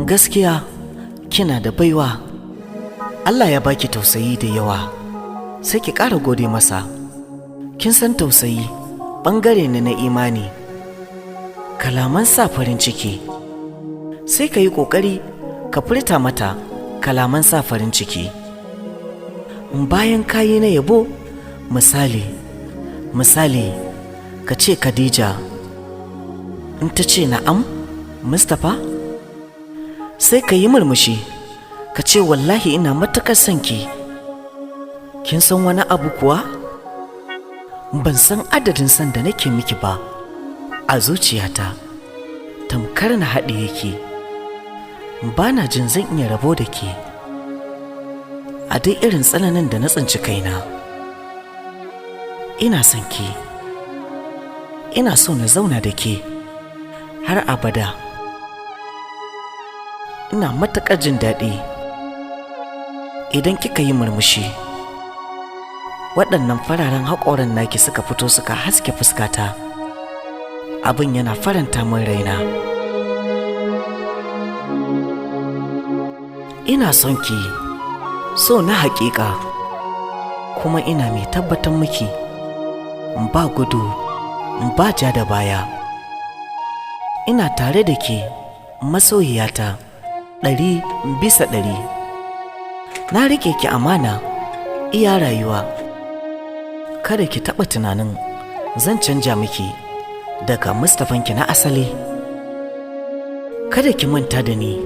Gaskiya kina da baiwa. Allah ya baki tausayi da yawa, sai ki ƙara gode masa. Kin san tausayi ɓangare ne na imani. Kalaman sa farin ciki. Sai ka yi ƙoƙari ka furta mata kalaman sa farin ciki. Bayan kayi na yabo, misali, ka ce, "Khadija," in ta ce, "Na'am, Mustapha," sai ka yi murmushi ka ce, "Wallahi ina matuƙar son ki. Kin san wani abu kuwa? Ban san adadin son da nake miki ba a zuciyata, tamkar na haɗe yake. Ba na jin zan iya rabo da ke a duk irin tsananin da na tsinci kaina. Ina son ki, ina so na zauna da ke har abada. Ina matuƙar jin daɗi idan kika yi murmushi, waɗannan fararen haƙoran naki suka fito suka haske fuskata. Abin yana faranta min raina. Ina son ki so na haƙiƙa, kuma ina mai tabbatar miki ba gudu ba ja da baya, ina tare da ke, masoyiyata, 100%. Na riƙe ki amana iya rayuwa. Kada ki taɓa tunanin zan canja miki daga Mustaphanki na asali. Kada ki manta da ni,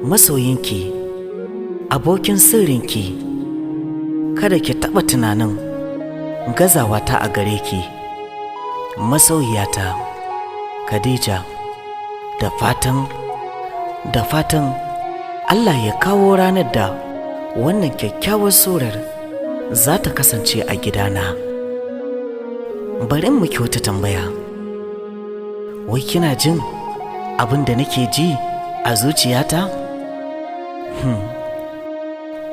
masoyinki, abokin sirrinki. Kada ki taɓa tunanin gazawa ta a gare ki, masoyiyata Khadija. Da fatan Allah ya kawo ranar da wannan kyakkyawar surar za ta kasance a gidana. Bari in miki wata tambaya. Wai kina jin abin da nake ji a zuciyata?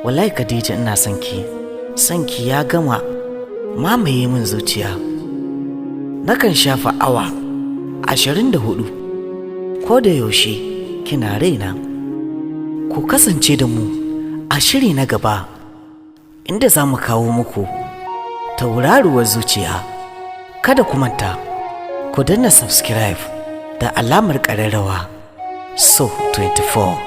Wallahi Khadija, ina son ki. Son ki ya gama mamaye min zuciya. Nakan shafa awa 24, ko da yaushe kina raina. Ku kasance da mu a shiri na gaba, inda za mu kawo muku Tauraruwar Zuciya. Kada ku manta ku danna subscribe da alamar ƙararrawa. So 24.